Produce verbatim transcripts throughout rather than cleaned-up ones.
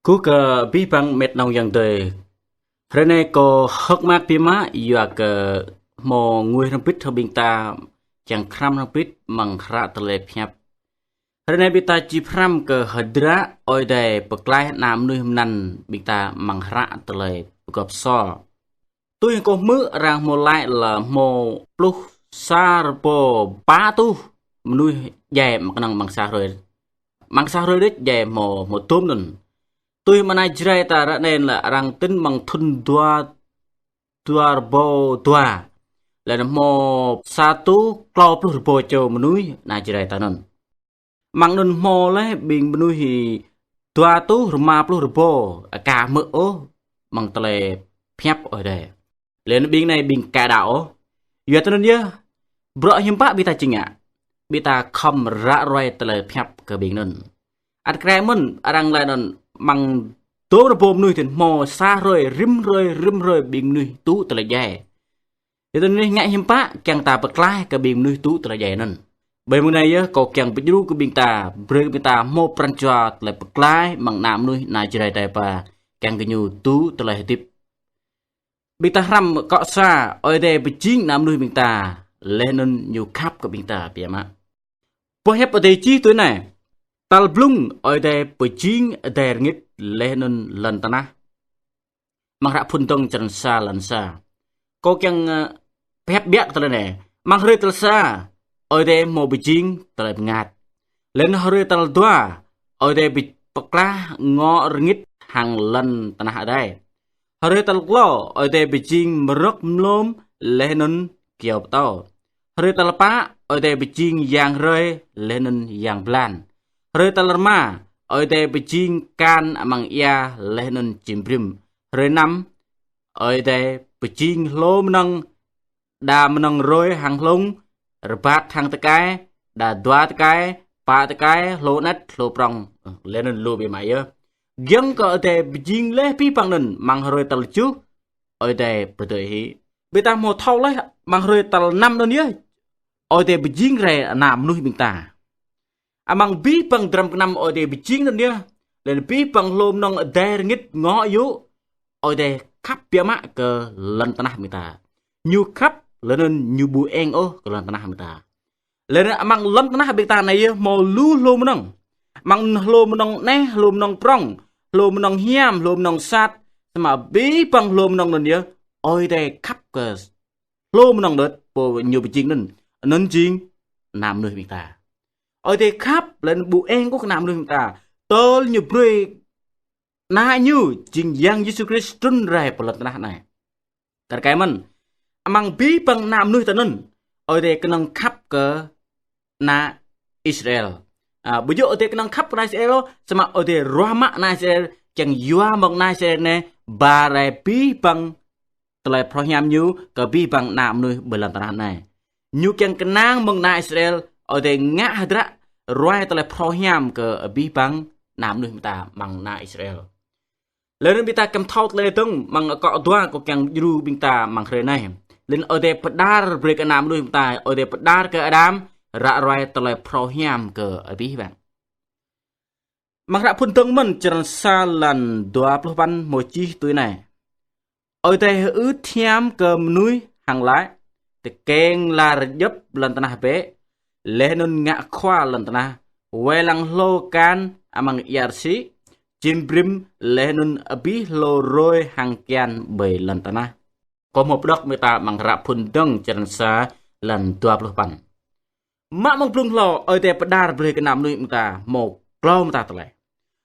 Kơ abih bang met nong yang dơi. Hrơi anai kâo hơ̆k mơak biă mă, yua kơ hmâo ngui hrŏm hơbĭt hăng ƀing ta, čang khrăm hrŏm hơbĭt amăng hră tơlơi pơhiăp. Hrơi anai ƀing ta či pơhrăm kơ hơdră Ơi Adai pơklaih ană mơnuih mơnăn ƀing ta amăng hră tơlơi pơgop sô. Tui kâo hmư̆ arăng hmâo laĭ lĕ hmâo pluh sa rơbâo pă tuh mơnuih djai mơ̆ng kơnơ̆ng amăng sa hrơi. Amăng sa hrơi đôč djai hmâo, hmâo dôm anŭn. Tui mơ̆ng ană Jrai ta ră anai lĕ arăng tĭn amăng thŭn dua, dua rơbâo dua. Lĕ hmâo sa tuh klâo pluh rơbâo čô mơnuih ană Jrai ta anŭn. Amăng anŭn hmâo laih ƀing mơnuih dua tuh rơma pluh rơbâo aka hmư̆ ôh amăng tơlơi pơhiăp Ơi Adai. Lĕ anŭn ƀing anai ƀing aka đaŏ ôh. Yua tui anŭn yơh, bruă hiư̆m pă ƀing ta či ngă, ƀing ta khŏm ră ruai tơlơi pơhiăp kơ ƀing anŭn. Ăt krĕ mơ̆n arăng laĭ anŭn amăng dôm rơbâo mơnuih tĭn hmâo sa hrơi, rĭm hrơi, rĭm hrơi ƀing mơnuih tŭ tơlơi djai. Yua tui anŭn ngă hiư̆m pă kiăng ta pơklaih kơ ƀing mơnuih tŭ tơlơi djai anŭn. Ƀơi mông anai yơh kâo kiăng pơdjru kơ ƀing ta, brơi kơ ƀing ta hmâo pran jua tơlơi pơklaih amăng ană mơnuih ană Jrai ta pă, kiăng kơ ñu tŭ tơlơi hơdip. Ƀing ta hrăm akŏ sa, Ơi Adai pơjing ană mơnuih ƀing ta, laih anŭn ñu khăp kơ ƀing ta biă mă. Boh hiăp Ơi Adai čih tui anai: Tal blung Ơi Adai pơjing adai rơngit laih anŭn lŏn tơnah. Amăng hră Phŭn Dơ̆ng črăn sa, lăn sa. Kâo kiăng, ơ, pơhiăp biă kơ tơlơi anai. Amăng hrơi tal sa, Ơi Adai hmâo pơjing tơlơi bơngăt. Laih anŭn hrơi tal dua, Ơi Adai pơ-, pơklaih ngŏ rơngit hăng lŏn tơnah adai. Hrơi tal klâo, Ơi Adai pơjing mrŏk mlŏm laih anŭn kyâo pơtâo. Hrơi tal pă, Ơi Adai pơjing yang hrơi laih anŭn yang blan. Hrơi tal rơma, Ơi Adai pơjing kan amăng ia laih anŭn čim brĭm. Hrơi năm, Ơi Adai pơjing hlô mơnơ̆ng, đa mơnơ̆ng rơi hăng hlung, rơbat hăng tơkai, đa dua tơkai, pă tơkai, hlô anet, hlô prŏng. Ơ, laih anŭn lu biă mă yơh. Giŏng kơ Ơi Adai pơjing laih abih bang anŭn amăng hrơi tal tơjuh, Ơi Adai pơdơi hĭ. Ƀing ta hmâo thâo laih amăng hrơi tal năm anŭn yơh, Ơi Adai pơjing rai ană mơnuih ƀing ta. Amăng abih bang dram gơnam Ơi Adai pơjing anŭn yơh, laih anŭn abih bang hlô mơnơ̆ng adai rơngit ngŏ yŭ, Ơi Adai khăp biă mă kơ lŏn tơnah ƀing ta. Ñu khăp laih anŭn ñu ƀu eng ôh kơ lŏn tơnah ƀing ta. Laih anŭn amăng lŏn tơnah ƀing ta anai yơh hmâo lu hlô mơnơ̆ng. Amăng hlô mơnơ̆ng anet, hlô mơnơ̆ng prŏng, hlô mơnơ̆ng hiam, hlô mơnơ̆ng sat, samơ̆ abih bang hlô mơnơ̆ng anŭn yơh, Ơi Adai khăp kơ hlô mơnơ̆ng đôč pô ñu pơjing anŭn, anŭn jing ană mơnuih ƀing ta. Ơi Adai khăp laih anŭn ƀu eng ôh kơ ană mơnuih ƀing ta. Tơl ñu brơi Ană ñu jing Yang Yêsu Krist trŭn rai pơ lŏn tơnah anai. Kar kaĭ mơ̆n, amăng abih bang ană mơnuih ta anŭn, Ơi Adai kơnơ̆ng khăp kơ ană Israel. A, ƀu djơ̆ Ơi Adai kơnơ̆ng khăp kơ ană Israel, samơ̆ Ơi Adai ruah mă ană Israel, kiăng yua mơ̆ng ană Israel anai ba rai abih bang tơlơi phrâo hiam ñu kơ abih bang ană mơnuih ƀơi lŏn tơnah anai. Ñu kiăng kơnang mơ̆ng ană Israel, Ơi Adai ngă hơdră ruai tơlơi phrâo hiam kơ abih bang ană mơnuih mơta amăng ană Israel. Laih anŭn ƀing ta kơ̆m thâo tơlơi dơ̆ng amăng akŏ dua kâo kiăng djru ƀing ta amăng hrơi anai. Laih anŭn Ơi Adai pơđar brơi kơ ană mơnuih mơta, Ơi Adai pơđar kơ Adam ră ruai tơlơi phrâo hiam kơ abih bang. Amăng hră Phŭn Dơ̆ng mơ̆n črăn sa lăn dua pluh păn hmâo čih tui anai: Ơi Adai hơưt hiam kơ mơnuih hăng laĭ: Tơkeng lar djŏp lŏn tơnah bĕ, laih anŭn ngă khua lŏn tơnah, wai lăng hlô kan amăng ia rơsĭ, čim brĭm laih anŭn abih hlô rơi hăng kian ƀơi lŏn tơnah. Kâo hmâo pơđŏk mơta amăng hră Phŭn Dơ̆ng črăn sa lăn dua pluh păn. Mă mơ̆ng blung hlâo Ơi Adai pơđar brơi kơ ană mơnuih mơta hmâo klâo mơta tơlơi.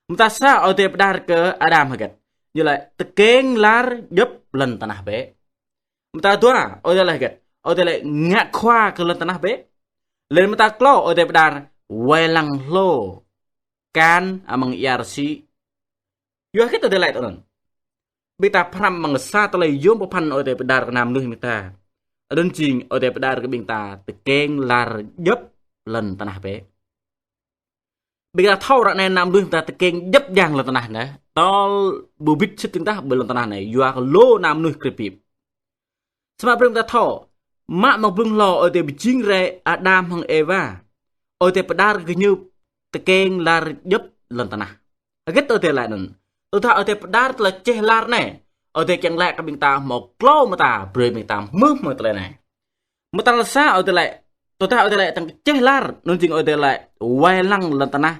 Mơta sa Ơi Adai pơđar kơ Adam hơget? Ñu laĭ: Tơkeng lar djŏp lŏn tơnah bĕ. Mơta dua Ơi Adai laĭ hơget? Ơi Adai laĭ: Ngă khua kơ lŏn tơnah bĕ. Laih mơta klâo Ơi Adai pơđar: Wai lăng hlô kan amăng ia rơsĭ. Yua hơget Ơi Adai laĭ tui anŭn? Ƀing ta pơhrăm amăng sa tơlơi yôm pơphan Ơi Adai pơđar kơ ană mơnuih ƀing ta. Anŭn jing Ơi Adai pơđar kơ ƀing ta tơkeng lar djŏp lŏn tơnah bĕ. Ƀing ta thâo ră anai ană mơnuih ƀing ta tơkeng djŏp jang lŏn tơnah anai. Tơl ƀu bĭt sĭt ƀing ta ƀơi lŏn tơnah anai, yua kơ lu ană mơnuih krip pip. Samơ̆ brơi ƀing ta thâo, mă mơ̆ng blung hlâo Ơi Adai pơjing rai Adam hăng Êwa, Ơi Adai pơđar kơ ñu tơkeng lar djŏp lŏn tơnah. Hơget Ơi Adai laĭ anŭn? Tơdah Ơi Adai pơđar tơlơi čeh lar anai, Ơi Adai kiăng laĭ kơ ƀing ta hmâo klâo mơta, brơi ƀing ta hmư̆ mơ̆ng tơlơi anai. Mơta tal sa Ơi Adai laĭ, tơdah Ơi Adai laĭ tơlơi čeh lar, anŭn jing Ơi Adai laĭ wai lăng lŏn tơnah,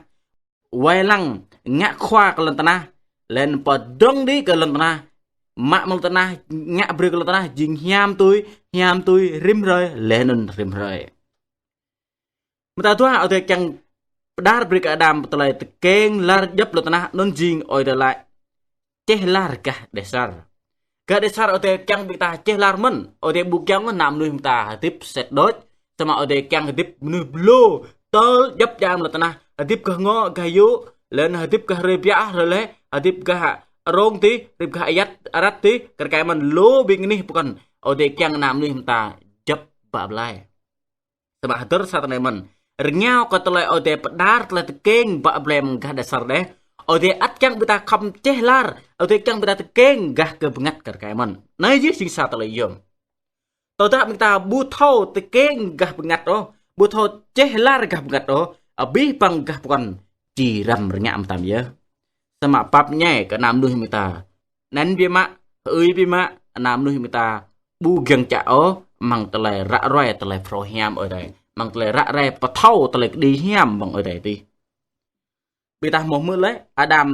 wai lăng ngă khua kơ lŏn tơnah, laih anŭn pơdrŏng đĭ kơ lŏn tơnah, mă mơ̆ng lŏn tơnah, ngă brơi kơ lŏn tơnah jing hiam tui, hiam tui, rĭm hrơi, laih anŭn rĭm hrơi. Mơta dua Ơi Adai kiăng pơđar brơi kơ Adam tơlơi tơkeng lar djŏp lŏn tơnah, anŭn jing Ơi Adai laĭ čeh lar gah dêh sar. Gah dêh sar Ơi Adai kiăng ƀing ta čeh lar mơ̆n, Ơi Adai ƀu kiăng ană mơnuih ƀing ta hơdip sĕt đôč, samơ̆ Ơi Adai kiăng hơdip mơnuih lu tơl djŏp djam lŏn tơnah, hơdip gah ngŏ gah yŭ, laih anŭn hơdip gah hrơi biă hrơi laih, hơdip gah rông tih, hơdip gah ayăt arat tih, kar kaĭ mơ̆n lu ƀing anih pơkŏn, Ơi Adai kiăng ană mơnuih ƀing ta djŏp bă blai. Samơ̆ hơdơr sa tơlơi mơ̆n. Rơngiao kơ tơlơi Ơi Adai pơđar tơlơi tơkeng bă blai mơ̆ng gah dêh sar đeh, Ơi Adai ăt kiăng ƀing ta khŏm čeh lar, Ơi Adai kiăng ƀing ta tơkeng gah kơ bơngăt kar kaĭ mơ̆n. Anai yơh jing sa tơlơi yôm. Tơdah ƀing ta ƀu thâo tơkeng gah bơngăt ôh, ƀu thâo čeh lar gah bơngăt ôh, abih bang gah pơkŏn či răm rơngiă mơtam yơh. Samơ̆ pap ñai kơ ană mơnuih ƀing ta. Anŭn biă mă, hơưi biă mă, ană mơnuih ƀing ta ƀu giŏng čă ôh, mơ̆ng tơlơi ră ruai tơlơi phrâo hiam Ơi Adai, mơ̆ng tơlơi ră ruai pơthâo tơlơi kơđi hiam mơ̆ng Ơi Adai tih. Ƀing ta hmâo hmư̆ laih, Adam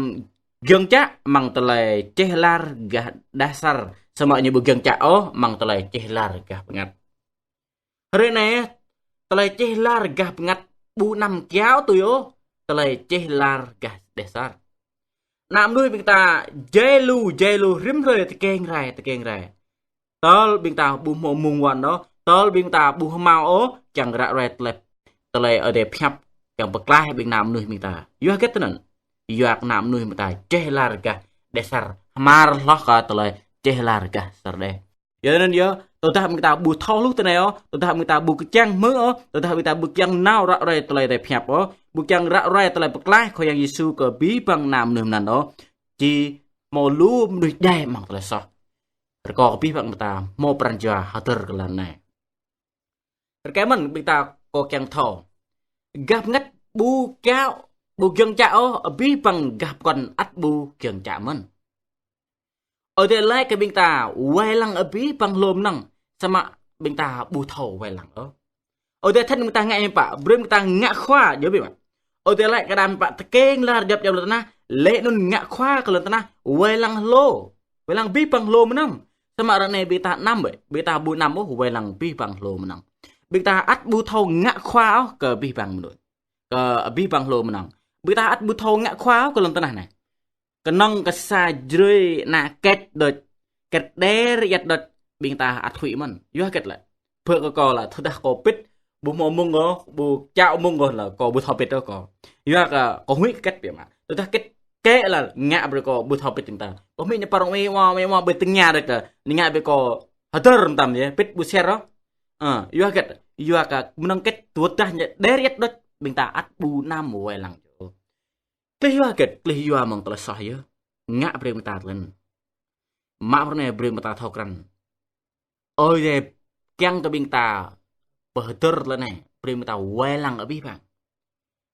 giŏng čă mơ̆ng tơlơi čeh lar gah dêh sar, samơ̆ ñu ƀu giŏng čă ôh mơ̆ng tơlơi čeh lar gah bơngăt. Hrơi anai, tơlơi čeh lar gah bơngăt ƀu anăm kiaŏ tui ôh tơlơi čeh lar gah dêh sar. Ană mơnuih ƀing ta jai lu, jai lu rĭm hrơi tơkeng rai, tơkeng rai. Tơl ƀing ta ƀu hmâo mông wăn ôh, tơl ƀing ta ƀu hmâo ôh, kiăng ră ruai tơlơi, tơlơi Ơi Adai pơhiăp, kiăng pơklaih ƀing ană mơnuih ƀing ta. Yua hơget tui anŭn? Yua kơ ană mơnuih ƀing ta čeh lar gah dêh sar, hmar hloh kơ tơlơi čeh lar gah sar đeh. Yua anŭn yơh, tơdah ƀing ta ƀu thâo hluh tui anai ôh, tơdah ƀing ta ƀu kơčăng hmư̆ ôh, tơdah ƀing ta ƀu kiăng nao ră ruai tơlơi Ơi Adai pơhiăp ôh, ƀu kiăng ră ruai tơlơi pơklaih Khua Yang Yêsu kơ abih bang ană mơnuih mơnăn ôh, či hmâo lu mơnuih djai mơ̆ng tơlơi soh. Rơkâo kơ abih bang ƀing ta hmâo pran jua hơdơr kơ lŏn anai. Rơkâo mơ̆n ƀing ta kâo kiăng thâo. Gah bơngăt ƀu kiaŏ, ƀu giŏng čă ôh, abih bang gah pơkŏn ăt ƀu giŏng čă mơ̆n. Ơi Adai laĭ kơ ƀing ta wai lăng abih bang hlô mơnăng, samơ̆ ƀing ta ƀu thâo wai lăng ôh. Ơi Adai thâo ƀing ta ngă hiư̆m pă, brơi ƀing ta ngă khua, djơ̆ biă mă. Ơi Adai laĭ kơ Adam pă tơkeng lar djŏp djam lŏn tơnah, laih anŭn ngă khua kơ lŏn tơnah, wai lăng hlô, wai lăng abih bang hlô mơnăng. Samơ̆ ră anai ƀing ta anăm ƀĕ, ƀing ta ƀu anăm ôh wai lăng abih bang hlô mơnăng. Ƀing ta ăt ƀu thâo ngă khua ôh kơ abih bang mơnuih, kơ abih bang hlô mơnăng. Ƀing ta ăt ƀu thâo ngă khua ôh kơ lŏn tơnah anai. Kơnơ̆ng kơ sa jrơi ană ket đôč, ket đer iăt đôč, ƀing ta ăt huĭ mơ̆n. Yua hơget lĕ? Pơ kơ kâo lĕ, tơdah kâo pĭt, ƀu hmâo mông ôh, ƀu čao mông ôh lĕ, kâo ƀu thâo pĭt ôh kâo. Yua kơ kâo huĭ kơ ket biă mă. Tơdah ket kĕ lĕ, ngă brơi kâo ƀu thâo pĭt ƀing ta. Kâo huĭ ñu pơrŏng ih wa, ih wa ƀơi tơngia đôč lĕ, ñu ngă brơi kâo hơdơr mơtam yơh, pĭt ƀu ser ôh. Ơ, yua hơget, yua kơ mơnơ̆ng ket tơdah ñu đer iăt đôč, ƀing ta ăt ƀu anăm wai lăng ôh. Klih yua hơget, klih yua mơ̆ng tơlơi soh yơh. Ngă brơi ƀing ta tơlơi anŭn. Mă bruă anai brơi ƀing ta thâo krăn. Ơi Adai kiăng kơ ƀing ta pơhơdơr tơlơi anai, brơi ƀing ta wai lăng abih bang.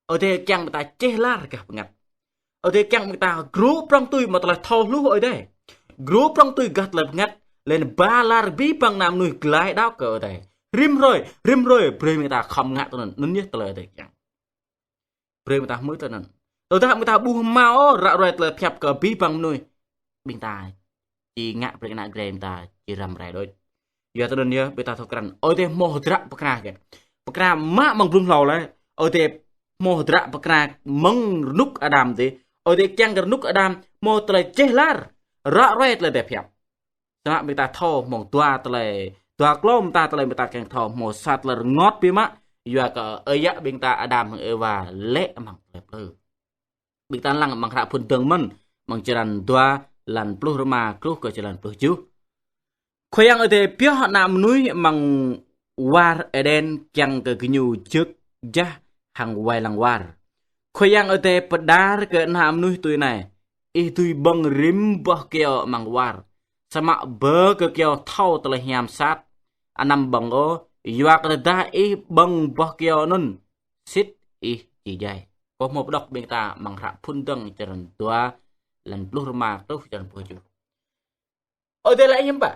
Ơi Adai kiăng ƀing ta čeh lar gah bơngăt. Ơi Adai kiăng ƀing ta gru prŏng tui mă tơlơi thâo hluh Ơi Adai. Gru prŏng tui gah tơlơi bơngăt, laih anŭn ba lar abih bang ană mơnuih glai đaŏ kơ Ơi Adai. Rĭm hrơi, rĭm hrơi, brơi ƀing ta khŏm ngă tui anŭn, anŭn yơh tơlơi Ơi Adai kiăng. Brơi ƀing ta hmư̆ tui anŭn. Tơdah ƀing ta ƀu hmâo ôh ră ruai tơlơi pơhiăp kơ abih bang mơnuih, ƀing ta či ngă brơi kơ ană grê ƀing ta či răm rai đôč. Yua tui anŭn yơh ƀing ta thâo krăn. Ơi Adai hmâo hơdră pơkra hơget. Pơkra mă mơ̆ng blung hlâo lĕ. Ơi Adai hmâo hơdră pơkra mơ̆ng rơnŭk Adam tih. Ơi Adai kiăng kơ rơnŭk Adam hmâo tơlơi čeh lar. Ră ruai tơlơi Ơi Adai pơhiăp. Samơ̆ ƀing ta thâo mơ̆ng dua tơlơi, dua klâo mơta tơlơi ƀing ta kiăng thâo, hmâo sa tơlơi rơngot biă mă, yua kơ ơi yă ƀing ta Adam hăng Êwa lê̆ amăng tơlơi plư. Ƀing ta lăng amăng hră Phŭn Dơ̆ng mơ̆n, amăng črăn dua, lan pluh rơma truh kơ črăn pluh tơjuh. Khua Yang Ơi Adai pioh ană mơnuih amăng war Êđen kiăng kơ gơñu jơk jah hăng wai lăng war. Khua Yang Ơi Adai pơđar kơ ană mơnuih tui anai: Ih dưi ƀơ̆ng rĭm boh kơyâo amăng war, samơ̆ bơ kơ kơyâo thâo tơlơi hiam sat, anăm ƀơ̆ng ôh, yua kơ tơdah ih ƀơ̆ng boh kơyâo anŭn, sĭt ih či djai. Kâo hmâo pơđŏk ƀing ta amăng hră Phŭn Dơ̆ng črăn dua, lăn pluh rơma truh črăn pluh tơjuh. Ơi Adai laĭ hiư̆m pă?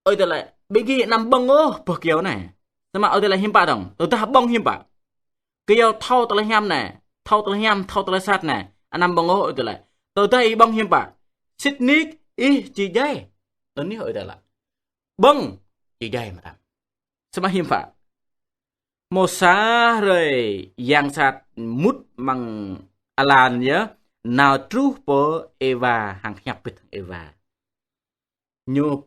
Ơi Adai laĭ, ƀing gih anăm ƀơ̆ng ôh boh kyâo anai. Samơ̆ Ơi Adai laĭ hiư̆m pă dơ̆ng? Tơdah ƀơ̆ng hiư̆m pă? Kyâo thâo tơlơi hiam anai, thâo tơlơi hiam, thâo tơlơi sat anai, anăm ƀơ̆ng ôh, Ơi Adai laĭ. Tơdah ih ƀơ̆ng hiư̆m pă? Sĭt nik ih či djai. Anŭn yơh Ơi Adai laĭ. Ƀơ̆ng či djai mơtam. Samơ̆ hiư̆m pă? Mơ̆ sa hrơi yang sat mŭt amăng alan yơh, nao truh pơ Êwa hăng hiăp bit hăng Êwa. Ñu,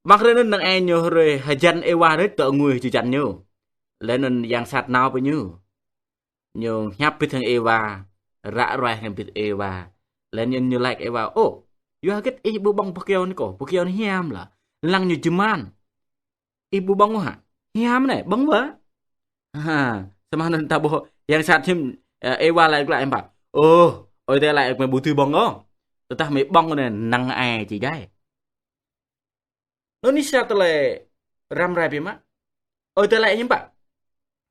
mơ̆ng hrơi anŭn năng ai ñu hrơi hơjăn Êwa rĕč tơ ngui čơjăn ñu. Laih anŭn yang sat nao pơ ñu. Ñu hiăp bit hăng Êwa, ră ruai hăng bit Êwa. Laih anŭn ñu laĭ kơ Êwa, ôh, yua hơget ih ƀu ƀơ̆ng boh kyâo anai kơ, boh kyâo anai hiam lah. Lăng ñu jơman. Ih ƀu ƀơ̆ng ôh hă? Hiam anai, ƀơ̆ng wă. Ha, samơ̆ anŭn ta ƀuh yang sat hiư̆m, ơ, Êwa laĭ glaĭ hiư̆m pă? Ôh, Ơi Adai laĭ gơmơi ƀu dưi ƀơ̆ng ôh. Tơdah mơi ƀơ̆ng anai năng ai či djai. Anŭn yơh sa tơlơi răm rai biă mă. Ơi Adai laĭ hiư̆m pă?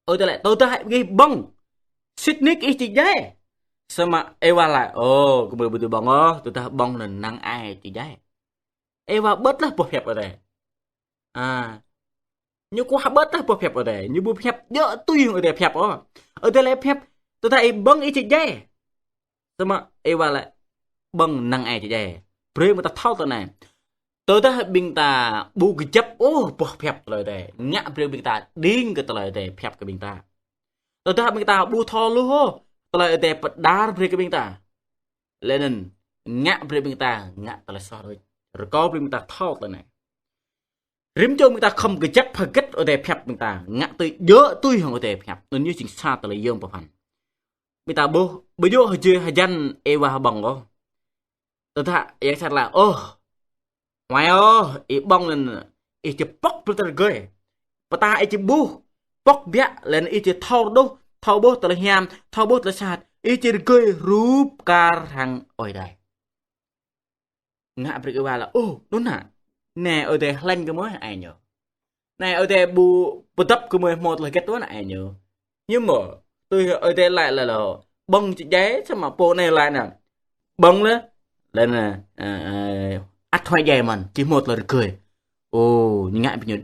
Ơi Adai laĭ, tơdah gih ƀơ̆ng, sĭt nik ih či djai. Samơ̆ Êwa laĭ, ôh, gơmơi ƀu dưi ƀơ̆ng ôh, tơdah ƀơ̆ng anŭn năng ai či djai. Êwa ƀơ̆t lah boh hiăp Ơi Adai. A, ñu kuah ƀơ̆t lah boh hiăp Ơi Adai. Ñu ƀu hiăp djơ̆ tui hăng Ơi Adai hiăp ôh. Ơi Adai laĭ hiăp, tơdah ih ƀơ̆ng ih či djai. Samơ̆ Êwa laĭ, ƀơ̆ng năng ai či djai. Brơi mơ̆ ta thâo tui anai. Tơdah ƀing ta ƀu kơjăp ôh boh hiăp tơlơi Ơi Adai, ngă brơi ƀing ta đing kơ tơlơi Ơi Adai hiăp kơ ƀing ta. Tơdah ƀing ta ƀu thâo hluh ôh tơlơi Ơi Adai pơđar brơi kơ ƀing ta. Laih anŭn ngă brơi ƀing ta ngă tơlơi soh đôč. Rơkâo brơi ƀing ta thâo tui anai. Rĭm čô ƀing ta khŏm kơjăp hơget Ơi Adai hiăp ƀing ta, ngă tui djơ̆ tui hăng Ơi Adai hiăp. Anŭn yơh jing sa tơlơi yôm pơphan. Ƀing ta ƀuh, ƀu djơ̆ hơjăn Êwa ƀơ̆ng ôh. Tơdah yang sat laĭ, ôh, huai ôh, ih ƀơ̆ng anŭn, ih či pŏk ƀlĕ tơlơi rơgơi. Pơtă ih či ƀuh, pŏk biă, laih anŭn ih či thâo đôč, thâo ƀuh tơlơi hiam, thâo ƀuh tơlơi sat, ih či rơgơi hrup kar hăng Ơi Adai. Ngă brơi kơ Êwa laĭ, ôh, anŭn hă? Anai Ơi Adai hlĕng kơ mơi ai ñu. Anai Ơi Adai ƀu pơdŏp kơ mơi hmâo tơlơi hơget ôh anai ai ñu. Hiư̆m mơ̆, tui Ơi Adai laĭ laih lơh, ƀơ̆ng či djai, samơ̆ pô anai laĭ anŭn. Ƀơ̆ng laih, laih anŭn, ơ, ơ, ăt huai djai mơ̆n, či hmâo tơlơi rơgơi. Ôh, ñu ngă brơi ñu,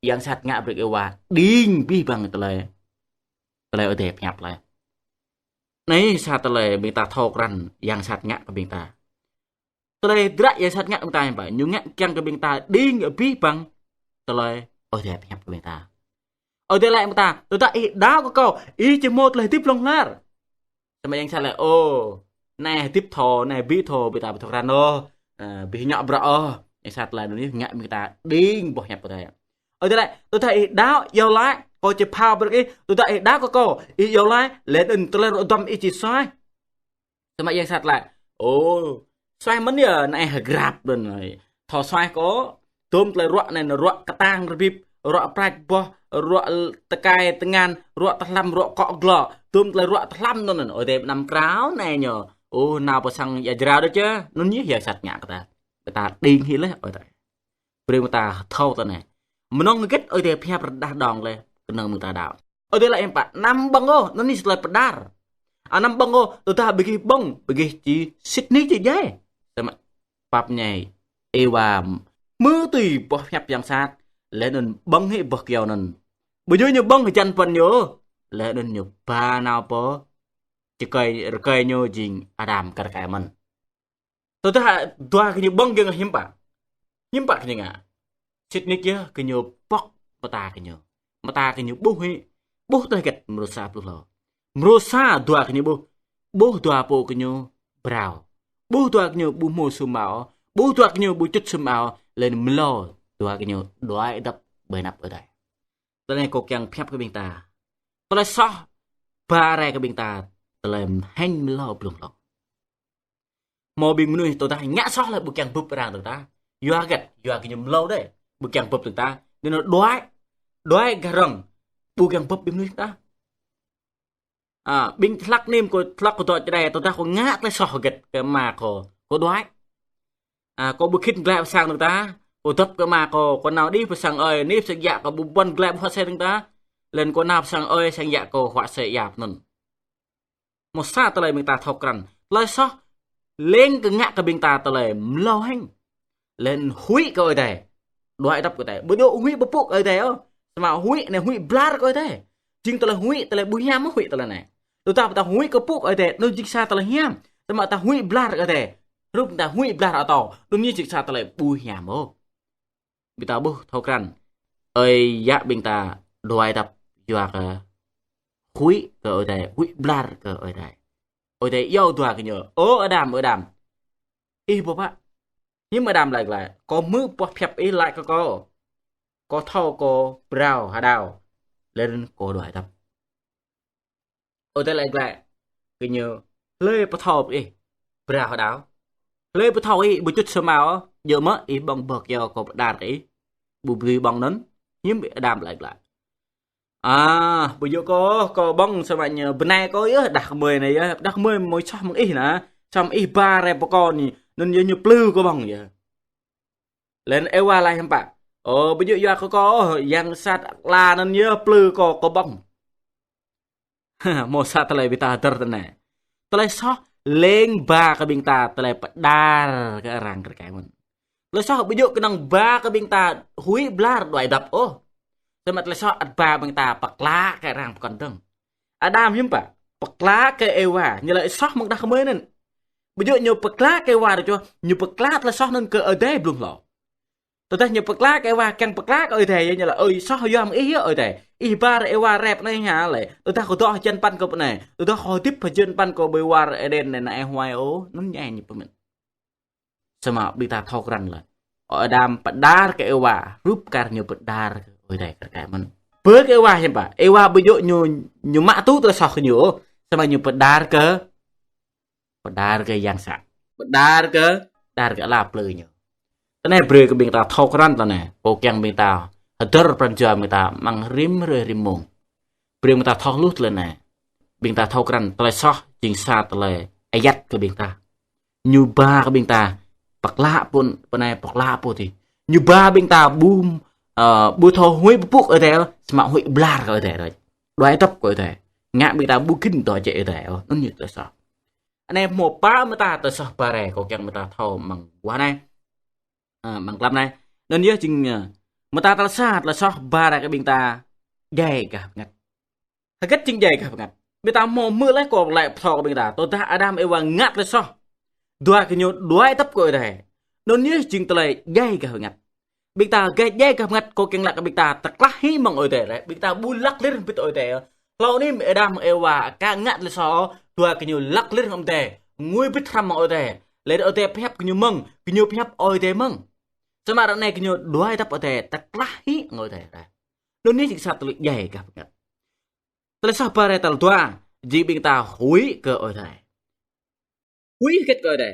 yang sat ngă brơi kơ Êwa, đing abih bang tơlơi, tơlơi Ơi Adai hiăp laih. Anai sa tơlơi ƀing ta thâo krăn, yang sat ngă kơ ƀing ta. Tơlơi dră yang sat ngă ƀing ta hiư̆m pă? Ñu ngă kiăng kơ ƀing ta đing abih bang tơlơi Ơi Adai pơhiăp kơ ƀing ta. Ơi Adai laĭ ƀing ta, tơdah ih đaŏ kơ Kâo, ih či hmâo tơlơi hơdip hlŏng lar. Samơ̆ yang sat laĭ, ôh, anai hơdip thâo, anai ƀu thâo, ƀing ta ƀu thâo krăn ôh, ơ, ƀu hơñŏk bruă ôh. Yang sat laĭ anŭn yơh ngă ƀing ta đing boh hiăp Ơi Adai. Ơi Adai laĭ, tơdah ih đaŏ, iâu laĭ, Kâo či phao brơi kơ ih, tơdah ih đaŏ kơ Kâo, ih iâu laĭ, laih anŭn tơlơi ruă duăm ih či suaih. Samơ̆ yang sat laĭ, ôh, suaih mơ̆n yơh, anai hơgrap đơ̆n. Thâo suaih kơ, tơm tơlơi ruă anai, ruă kơtang rơbip, ruă prač boh, ruă tơkai tơngan, ruă tơhlăm, ruă kŏ glŏ, tơm tơlơi ruă tơhlăm anŭn, anŭn. Ơi Adai anăm krao anai ñu. Ôh, nao pơ sang ia jrao đôč yơh, anŭn yơh yang sat ngă kơ ta. Kơ ta đing hĭ laih, Ơi Adai. Brơi ƀing ta thâo tui anai. Mơnơ̆ng hơget Ơi Adai pơhiăp rơđah đong laih, kơnơ̆ng ƀing ta đaŏ. Ơi Adai laĭ hiư̆m pă, anăm ƀơ̆ng ôh, anŭn yơh tơlơi pơđar. Anăm ƀơ̆ng ôh, tơdah ƀing gih ƀơ̆ng, ƀing gih či sĭt nik či djai. Samơ̆ pap ñai, Êwa hmư̆ tui boh hiăp yang sat, laih anŭn ƀơ̆ng hĭ boh kyâo anŭn. Ƀu djơ̆ ñu ƀơ̆ng hơjăn păn ñu, laih anŭn ñu ba nao pơ čơkơi, rơkơi ñu jing Adam kar kaĭ mơ̆n. Tơdah dua gơñu ƀơ̆ng giŏng hiư̆m pă? Hiư̆m pă gơñu ngă? Sĭt nik yơh gơñu pŏk mơta gơñu. Mơta gơñu ƀuh hĭ, ƀuh tơlơi hơget mrô sa pluh hlâo. Mrô sa dua gơñu ƀuh, ƀuh dua pô gơñu phrâo. Ƀuh dua gơñu ƀu hmâo sum ao, ƀuh dua gơñu ƀu čŭt sum ao, laih anŭn mlâo dua gơñu đuaĭ dăp ƀơi anăp Ơi Adai. Tơlơi anai kâo kiăng pơhiăp kơ ƀing ta. Tơlơi soh ba rai kơ ƀing ta, tơlơi hơ̆ng mlâo blung hlŏng. Hmâo ƀing mơnuih tơdah ngă soh laih ƀu kiăng bưp arăng tơdah. Yua hơget, yua gơñu mlâo đơi, ƀu kiăng bưp tơdah. Anŭn đuaĭ, đuaĭ gah rŏng, ƀu kiăng bưp ƀing mơnuih tơdah. A, ƀing hlăk anai kâo, hlăk kâo dŏ čơđai, tơdah kâo ngă tơlơi soh hơget kơ ama kâo, kâo đuaĭ. A, kâo ƀu khĭn glaĭ pơ sang tơdah, kâo dŏp kơ ama kâo, kâo nao đih pơ sang ơi, anih pơ sang yă kâo ƀu ƀuăn glaĭ ƀu huă sĕ tơdah. Laih anŭn kâo nao pơ sang ơi, sang yă kâo huă sĕ yap anŭn. Mơ̆ sa tơlơi ƀing ta thâo krăn. Tơlơi soh leng kơ ngă kơ ƀing ta tơlơi mlâo hĕng. Lĕ huĭ kơ Ơi Adai. Đuaĭ tăp kơ Ơi Adai. Ƀu djơ̆ huĭ pơpŭ kơ Ơi Adai ôh. Samơ̆ huĭ anai huĭ blar kơ Ơi Adai. Jing tơlơi huĭ, tơlơi ƀu hiam ôh huĭ tơlơi anai. Tơdah ta huĭ kơ pŭ kơ Ơi Adai, anŭn jing sa tơlơi hiam. Samơ̆ ta huĭ blar kơ Ơi Adai. Rup ta huĭ blar atâo, anŭn jing sa tơlơi ƀu hiam ôh. Ƀing ta ƀuh thâo krăn. Ơi yă ƀing ta đuaĭ tăp yua kơ huĭ kơ Ơi Adai, huĭ blar kơ Ơi Adai. Ơi Adai iâu dua kơ ñu. Ơ Adam, ơ Adam. Ih ƀuh pă. Hiư̆m Adam laĭ glaĭ. Kâo hmư̆ boh pơhiăp ih laĭ kơ kâo. Kâo thâo kâo phrâo hơđao. Lĕ anŭn kâo đuaĭ tăp. Ơi Adai laĭ glaĭ kơ ñu. Hlơi pơthâo ih phrâo hơđao. Hlơi pơthâo ih ƀu čŭt samao. Djơ̆ mơ̆ ih ƀơ̆ng boh kyâo kâo pơđar kơ ih. Ƀu brơi ƀơ̆ng anŭn. Hiư̆m Adam laĭ glaĭ. A, ƀu djơ̆ kâo, kâo ƀơ̆ng samơ̆ ñu bơnai kâo yơh, đah kơmơi anai yơh, đah kơmơi mơi soh mơ̆ng ih anai, samơ̆ ih ba rai pơkŏn ñu, anŭn yơh ñu plư kâo ƀơ̆ng yơh. Lĕ anŭn Êwa laĭ hiư̆m pă. Ơ, ƀu djơ̆ yua kơ kâo, yang sat ala anŭn yơh plư kâo, kâo ƀơ̆ng. Hmâo sa tơlơi ƀing ta hơdơr tui anai. Tơlơi soh leng ba kơ ƀing ta tơlơi pơđar kơ arăng kơ rơkai mơ̆n. Tơlơi soh ƀu djơ̆ kơnơ̆ng ba kơ ƀing ta huĭ blar đuaĭ tăp ôh. Samơ̆ tơlơi soh ăt ba ƀing ta pơkla kơ arăng pơkŏn dơ̆ng. Adam hiư̆m pă. Pơkla kơ Êwa, ñu laĭ soh mơ̆ng đah kơmơi anŭn. Ƀu djơ̆ ñu pơkla kơ Êwa đôč ôh, ñu pơkla tơlơi soh anŭn kơ Ơi Adai blung hlâo. Tơdah ñu pơkla kơ Êwa, kiăng pơkla kơ Ơi Adai, ñu laĭ, ơi, soh yua mơ̆ng ih yơh Ơi Adai. Ih ba rai Êwa rep anai hă lĕ. Tơdah kâo dŏ hơjăn păn kâo pơ anai. Tơdah kâo hơdip hơjăn păn kâo ƀơi war Êđen anai, anai huai ôh, anŭn ñai ñu pơmĭn. Samơ̆ ƀing ta thâo krăn lĕ. Ơ Adam pơđar kơ Êwa, rup kar ñu pơđar kơ Ơi Adai kar kaĭ mơ̆n. Pơ kơ Êwa hiư̆m pă. Êwa ƀu djơ̆ ñu, ñu mă tŭ tơlơi soh kơ ñu ôh. Samơ̆ ñu pơđar kơ Pơđar kơ yang sat. Pơđar kơ, pơđar kơ ala plư ñu. Tơlơi anai brơi kơ ƀing ta thâo krăn tơlơi anai. Kâo kiăng ƀing ta hơdơr pran jua ƀing ta amăng rĭm hrơi rĭm mông. Brơi ƀing ta thâo hluh tơlơi anai. Ƀing ta thâo krăn tơlơi soh jing sa tơlơi ayăt kơ ƀing ta. Ñu ba kơ ƀing ta pơkla pô, pô anai pơkla pô adih. Ñu ba ƀing ta ƀu, ơ, ƀu thâo huĭ pơpŭ kơ Ơi Adai, samơ̆ huĭ blar kơ Ơi Adai đôč. Đuaĭ tăp kơ Ơi Adai. Ngă ƀing ta ƀu khĭn dŏ jĕ Ơi Adai. Anŭn ñu tơlơi soh. Anai hmâo pă mơta tơlơi soh ba rai kâo kiăng ƀing ta thâo amăng guah anai. Ơ, amăng tlam anai. Anŭn yơh jing, ơ, mơta tơlơi sa, tơlơi soh ba rai kơ ƀing ta djai gah bơngăt. Hơget jing djai gah bơngăt. Ƀing ta hmâo hmư̆ laih kâo laĭ pơthâo kơ ƀing ta. Tơdah Adam Êwa ngă tơlơi soh. Dua kơ ñu đuaĭ tăp kơ Ơi Adai. Anŭn yơh jing tơlơi djai gah bơngăt. Ƀing ta gah djai gah bơngăt kâo kiăng laĭ kơ ƀing ta tơklah hĭ mơ̆ng Ơi Adai lĕ. Ƀing ta ƀu lăk lir hơbĭt Ơi Adai. Hlâo anai Adam Êwa aka ngă tơlơi soh, dua kơ ñu lăk lir mơ̆ng Ơi Adai. Ngui bĭt hrăm mơ̆ng Ơi Adai. Lĕ Ơi Adai pơhiăp kơ ñu mơ̆ng, kơ ñu pơhiăp Ơi Adai mơ̆ng. Samơ̆ ră anai kơ ñu đuaĭ tăp Ơi Adai, tơklah hĭ mơ̆ng Ơi Adai. Anŭn anai jing sa tơlơi djai gah bơngăt. Tơlơi soh ba rai tal dua, jing ƀing ta huĭ kơ Ơi Adai. Huĭ hơget kơ Ơi Adai.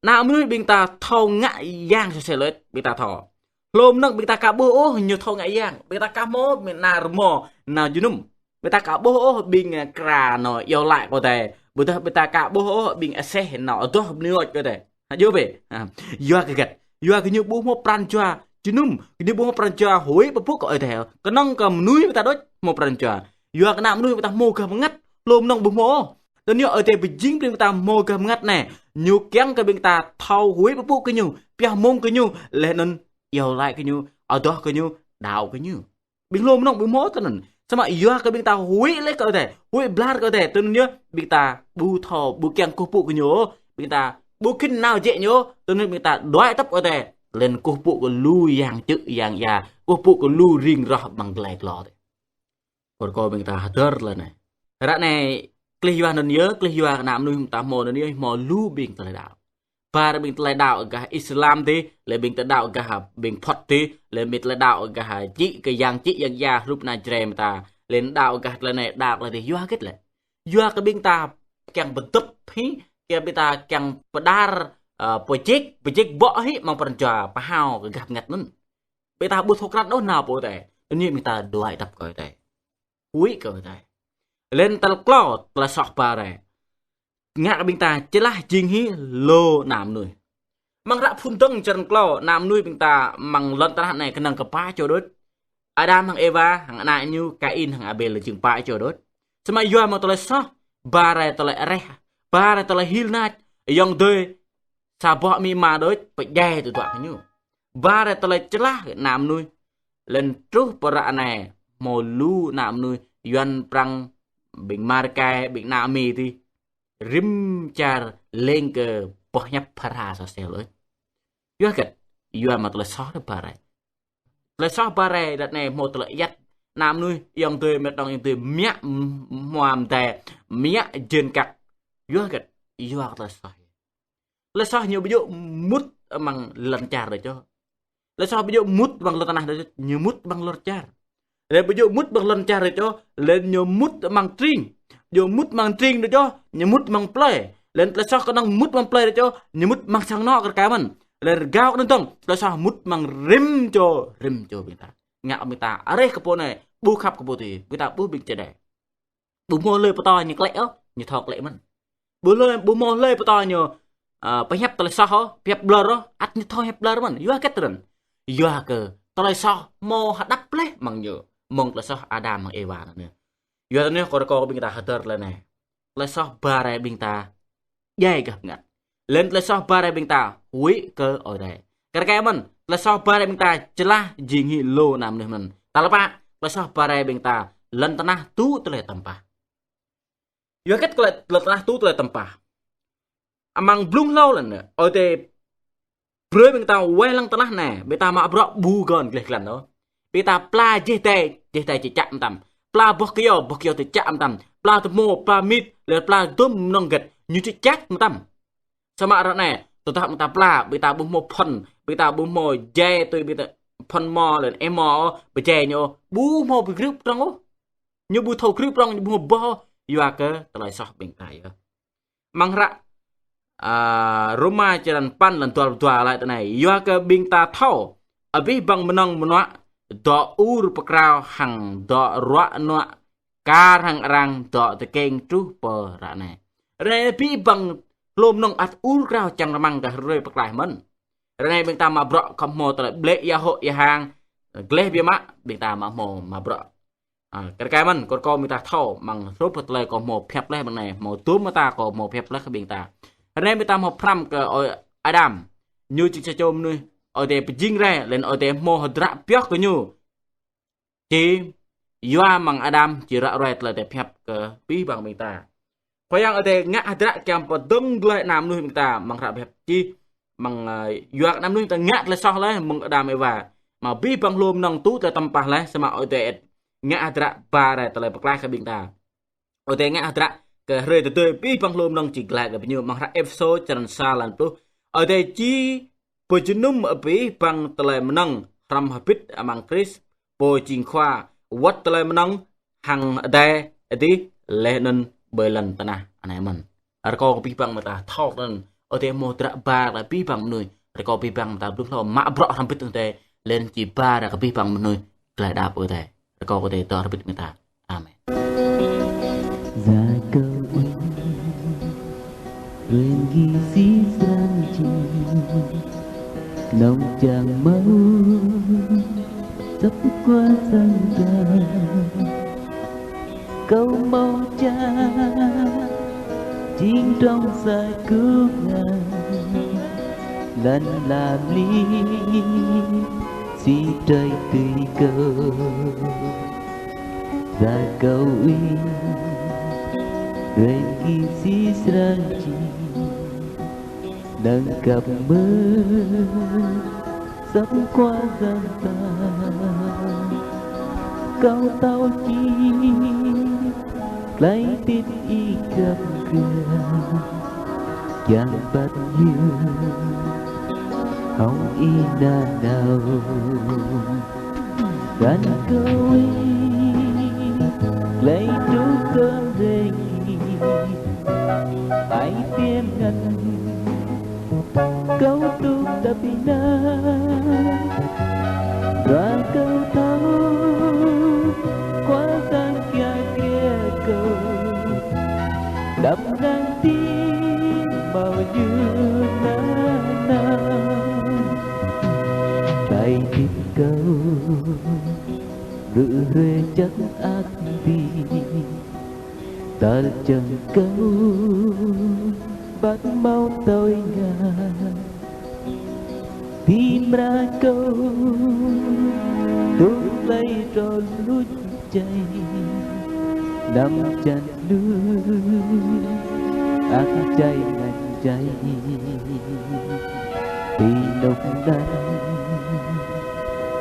Ană mơnuih ƀing ta thâo ngă yang sơsel lĕ ƀing ta thâo. Hlô mơnơ̆ng ƀing ta aka ƀuh ôh ñu thâo ngă yang. Ƀing ta aka hmâo ƀing nao rơmô, nao jơnum. Ƀing ta aka ƀuh ôh ƀing kra nao iâu laĭ kơ Ơi Adai. Ƀôdah ƀing ta aka ƀuh ôh ƀing aseh nao adoh bơni lôč kơ Ơi Adai. Hă, djơ̆ bĕ. Hă. Yua kơ hơget. Yua kơ ñu ƀu hmâo pran jua jơnum. Kơ ñu ƀu hmâo pran jua huĭ pơpŭ kơ Ơi Adai. Kơnơ̆ng kơ mơnuih ƀing ta đôč hmâo pran jua. Yua kơ ană mơnuih ƀing ta hmâo gah bơngăt. Hlô mơnơ̆ng ƀu hmâo ôh. Tơ ñu Ơi Adai pơjing brơi ƀing ta hmâo gah bơngăt anai. Ñu kiăng kơ ƀing ta thâo huĭ pơpŭ kơ ñu, pioh mông kơ ñu, laih anŭn iâu laĭ kơ ñu, adoh kơ ñu, đaŏ kơ ñu. Ƀing hlô mơnơ̆ng ƀu hmâo tơ anŭn. Samơ̆ yua kơ ƀing ta huĭ laih kơ Ơi Adai, huĭ blar kơ Ơi Adai, tơ anŭn yơh ƀing ta ƀu thâo, ƀu kiăng kơkuh pơpŭ kơ ñu. Ƀing ta ƀu khĭn nao jĕ ñu, tơ anŭn ƀing ta đuaĭ tăp kơ Ơi Adai. Laih anŭn kơkuh pơpŭ kơ lu yang čư̆ yang ia, kơkuh pơpŭ kơ lu ring roh amăng glai glô adih. Kơ kâo ƀing ta hơdơr tơlơi anai. Ră anai, klih yua anŭn yơh, klih yua kơ ană mơnuih ƀing ta hmâo anŭn yơh, hmâo lu ƀing tơlơi đaŏ. Ba rai ƀing tơlơi đaŏ gah Islam adih, lĕ ƀing tơlơi đaŏ gah ƀing Phật adih, lĕ ƀing tơlơi đaŏ gah čư̆ kơ yang čư̆ yang ia hrup ană Jrai ƀing ta, lĕ đaŏ gah tơlơi anai, đaŏ tơlơi adih, yua hơget lĕ. Yua kơ ƀing ta kiăng pơdŏp hĭ, kiăng ƀing ta kiăng pơđar, ơ, pơjĕk, pơjĕk ƀô̆ hĭ amăng pran jua pơhao kơ gah bơngăt anŭn. Ƀing ta ƀu thâo krăn ôh nao pơ Ơi Adai. Anŭn yơh ƀing ta đuaĭ tăp kơ Ơi Adai. Huĭ kơ Ơi Adai. Laih anŭn tal klâo, tơlơi soh ba rai. Ngă kơ ƀing ta čơlah jing hĭ lu ană mơnuih. Amăng hră Phŭn Dơ̆ng črăn klâo, ană mơnuih ƀing ta amăng lŏn tơnah anai kơnơ̆ng kơ pă čô đôč. Adam hăng Êwa, hăng ană ñu Kain hăng Abel jing pă čô đôč. Samơ̆ yua mơ̆ng tơlơi soh, ba rai tơlơi areh, ba rai tơlơi hil nač, ayŏng adơi, Sa boh amĭ ama đôč pơdjai tơdruă kơ ñu. Ba rai tơlơi čơlah kơ ană mơnuih. Lĕn truh pơ ră anai hmâo lu ană mơnuih Yuan, Prăng, ƀing Amerika, ƀing ană Mi tih rĭm čar lêng kơ boh hiăp phara sôsel ôh. Yua hơget? Yua mă tơlơi soh rai ba rai. Tơlơi soh ba rai ră anai hmâo tơlơi ayăt ană mơnuih ayŏng adơi, met đŏng ayŏng adơi, mă hmua mơdai, mă jên kăk. Yua hơget? Yua tơlơi soh. Tơlơi soh ñu ƀu djơ̆ mŭt amăng lŏn čar đôč ôh. Tơlơi soh ƀu djơ̆ mŭt amăng lŏn tơnah đôč ôh, ñu mŭt amăng lŏn čar. Lĕn ƀu djơ̆ mŭt amăng lŏn čar đôč ôh, lĕn ñu mŭt amăng tring. Djơ̆ mŭt amăng tring đôč ôh, ñu mŭt amăng plơi. Lĕn tơlơi soh kơnơ̆ng mŭt amăng plơi đôč ôh, ñu mŭt amăng sang anŏ kar kaĭ mơ̆n. Lĕn rơgao kơ anŭn dơ̆ng, tơlơi soh mŭt amăng rĭm čô, rĭm čô ƀing ta. Ngă ƀing ta areh kơ pô anai, ƀu khăp kơ pô adih, ƀing ta ƀuh ƀing čơđai. Ƀu hmâo hlơi pơtô ñu klĕ ôh, ñu thâo klĕ mơ̆n. Ƀu hlơi, ƀu hmâo hlơi pơtô ñu, ơ, pơhiăp tơlơi soh ôh, pơhiăp ƀlŏr ôh, ăt ñu thâo hiăp ƀlŏr mơ̆n. Yua hơget rơ̆n? Yua kơ tơlơi soh hmâo hơđăp laih amăng ñu, mơ̆ng tơlơi soh Adam amăng Êwa anŭn. Yua anŭn kơ rơkâo kơ ƀing ta hơdơr tơlơi anai. Tơlơi soh ba rai ƀing ta djai gah bơngăt. Lĕn tơlơi soh ba rai ƀing ta huĭ kơ Ơi Adai. Kar kaĭ mơ̆n, tơlơi soh ba rai ƀing ta čơlah jing hĭ lu ană mơnuih mơ̆n. Tal pă, tơlơi soh ba rai ƀing ta lŏn tơnah tŭ tơlơi tơmpah. Yua hơget kơ lŏn tơnah tŭ tơlơi tơmpah? Amăng blung hlâo lĕn, Ơi Adai brơi ƀing ta wai lăng tơnah anai, ƀing ta mă bruă ƀu gơ̆n gleh glăn ôh. Ƀing ta pla jeh tai, jeh tai čơčă mơtam. Pla boh kyâo, boh kyâo čơčă mơtam. Pla tơhmô, pla mit, lĕ pla dŭm mơnơ̆ng hơget, ñu čơčă mơtam. Samơ̆ ră anai, tơdah ƀing ta pla, ƀing ta ƀu hmâo phŭn, ƀing ta ƀu hmâo jai tui ƀing ta phŭn mơ̆ lĕn ê mơ̆ ôh, pơjai ñu ôh, ƀu hmâo pơgrip prŏng ôh. Ñu ƀu thâo grip prŏng, ñu ƀu hmâo boh ôh, yua kơ tơlơi soh ƀing ta yơh. Amăng hră, a, Rôma črăn păn lăn dua pluh dua laĭ tui anai: Yua kơ ƀing ta thâo, abih bang mơnơ̆ng mơnuă dŏ ur pơkrao hăng dŏ ruă nuă, kar hăng arăng dŏ tơkeng truh pơ ră anai. Ră anai abih bang hlô mơnơ̆ng ăt ur krao čang rơmang kơ hrơi pơklaih mơ̆n. Ră anai ƀing ta mă bruă khŏm hmâo tơlơi blĕ ia hŏ ia hang, gleh biă mă, ƀing ta mă hmâo mă bruă. A, kar kaĭ mơ̆n, kơ rơkâo ƀing ta thâo, amăng hrup tơlơi kâo hmâo pơhiăp laih ƀơi anai, hmâo dŭm mơta kâo hmâo pơhiăp laih kơ ƀing ta. Ră anai ƀing ta hmâo pơhrăm kơ ơi Adam. Ñu jing sa čô mơnuih Ơi Adai pơjing rai, lĕn Ơi Adai hmâo hơdră pioh kơ ñu. Či yua amăng Adam či ră ruai tơlơi Ơi Adai pơhiăp kơ abih bang ƀing ta. Khua Yang Ơi Adai ngă hơdră kiăng pơdơ̆ng glaĭ ană mơnuih ƀing ta amăng hră pơhiăp čih amăng, ơ, yua kơ ană mơnuih ƀing ta ngă tơlơi soh laih mơ̆ng Adam Êwa. Mă abih bang hlô mơnơ̆ng tŭ tơlơi tơmpah laih, samơ̆ Ơi Adai ĕt ngă hơdră ba rai tơlơi pơklaih kơ ƀing ta. Ơi Adai ngă hơdră kơ hrơi tơdơi abih bang hlô mơnơ̆ng či glaĭ kơ ƀing ñu. Amăng hră Êphêsô črăn sa lăn pluh. Ơi Adai či pơjơnum abih bang tơlơi mơnơ̆ng hrŏm hơbĭt amăng Krist, Pô jing Khua, wơ̆t tơlơi mơnơ̆ng hăng adai adih laih anŭn ƀơi lŏn tơnah anai mơ̆n. Rơkâo kơ abih bang ƀing ta thâo anŭn, Ơi Adai hmâo hơdră ba kơ abih bang mơnuih, rơkâo abih bang ƀing ta blung hlâo mă bruă hrŏm hơbĭt hăng Ơi Adai, lĕn či ba rai kơ abih bang mơnuih glaĭ đaŏ pơ Ơi Adai. Rơkâo kơ Ơi Adai dŏ hrŏm hơbĭt ƀing ta. Amen. Rơkâo ih, rơnggi si srăng jing, nong čang mâo, săp kual sang ta. Kâo mâo čang, jing trong sa kơnuk kơna, lăn lam li, si trơi tui kâo. Rơkâo ih, rơnggi si srăng jing, nơ̆ng kăp mơ̆, săp kual sang ta. Kâo thâo či, tơlơi hơdip ih găp gơ̆, kiăng pơ̆t yơh, hŏng ih nanao. Rơkâo ih, glaĭ truh kơ hrơi ih, ai tiêm ngăn. Kâo tŭk tơpĭ nao, rơkâo thâo, kual sang kiă kriă kâo. Đăm năng ti mâo ñu nanao. Tơlơi hơdip kâo, rŭ hrơi čang ăt ƀĭ, tơl čang kâo Ƀăt hmâo tui ngă, ti mra kâo, tŭ hlơi trŏ luč čai, năm čăn lu, ăh čai ngăn čai, ti nôk nan,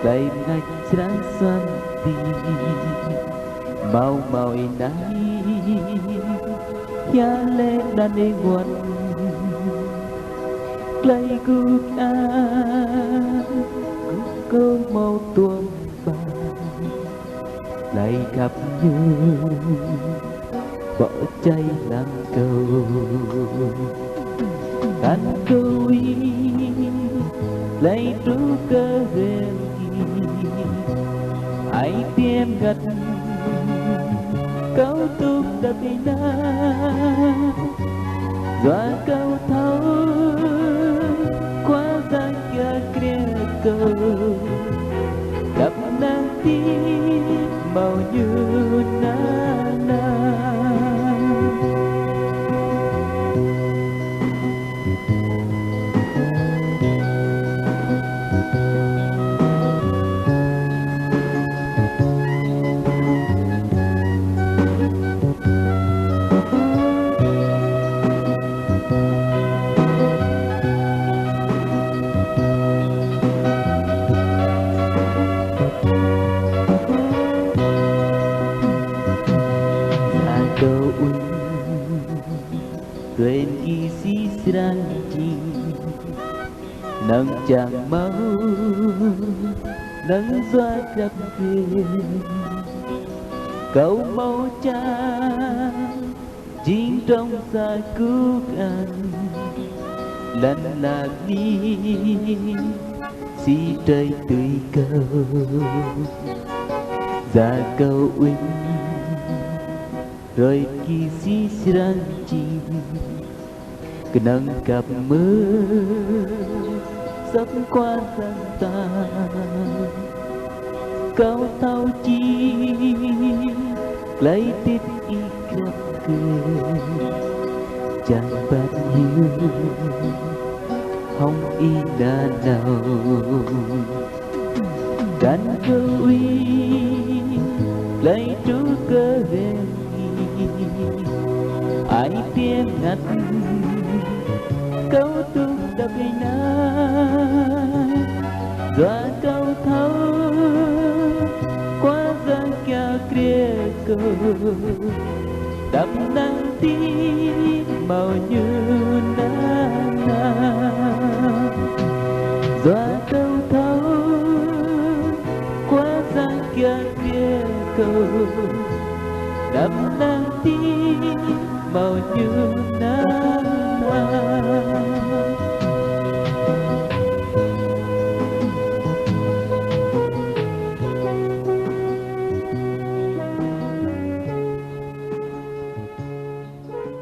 hlơi ngă srăng suan ti, hmâo hmâo ih nai, hia lĕ đan ih wăn. Hlơi gŭ kơ, gŭ kơ hmâo tuôm ƀă, hlơi khăp ñu, bŏ čai lăng kâo. Kăn kơ ih, hlơi truh kơ rem ih, ai tiêm găt, kâo tŭ dăp ih nă. Yua kâo thâo, Khua Yang kiă kriă kâo, dăp năng ti hmâo ñu nanao. Yua kâo ui, tuan ih sĭt srăng jing, năng čang hmâo, năng yua krăp kơ, kâo hmâo čang jing trong sa kuk ang, lăn la ni, si trơi tui kâo. Yua kâo ui, rơi ki sĭt srăng jing, kơnơ̆ng khăp mơ̆ săp Khua Yang ta. Kâo thâo či, hlơi tit ih krăp kơ, čang ƀăt hyu, hŏng ih nanao. Kăn kơ ih, hlơi truh kơ rem ih, ai tiêm ngăt, kâo tŭ dăp ih nă. Yua kâo thâo, Khua Yang kiă kriă kâo, dăp năng ti hmâo ñu nanao. Yua kâo thâo, Khua Yang kiă kriă kâo, dăp năng ti hmâo ñu nanao.